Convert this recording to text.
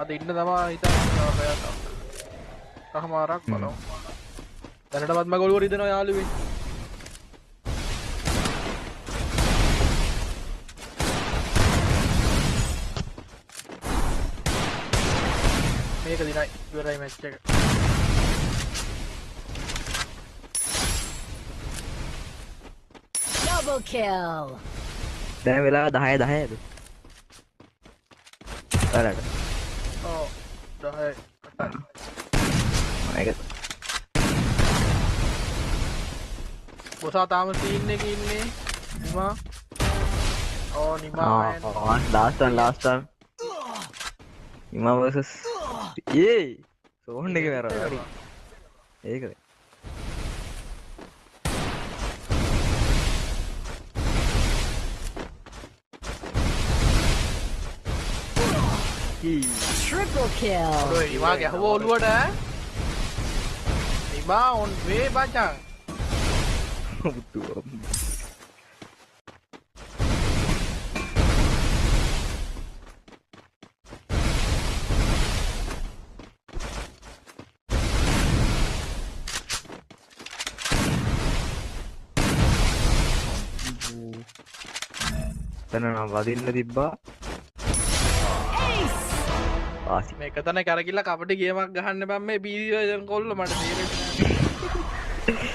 අද ඉන්න තමා හිතන්නේ තව පැයක් කහමාරක් බලමු. දැනටමත් මගේ ඔළුව රිදෙනවා යාළුවේ. මේක දිනයි ඉවරයි මැච් එක. Double kill. දැන් වෙලාව 10 10ද? ඔයාලට. ඔව් 10 8යි. ඒක බොසා තාම සීන් එකේ ඉන්නේ. නිමා. ඕ නිමා and last one last one. Nima versus A zone එක මැරුවා. හරි. ඒකද. Triple kill. ඔය නිමා ගැහුව ඔළුවට ඈ. නිමා ඔන් වේ මචං. බුදු. තන නම් වදින්න තිබ්බා. Ace. වාසි. මේක තන කරකිලා කපටි ගේමක් ගහන්න බං මේ බීරි වර්ෂන් කොල්ල මට තේරෙන්නේ නෑ.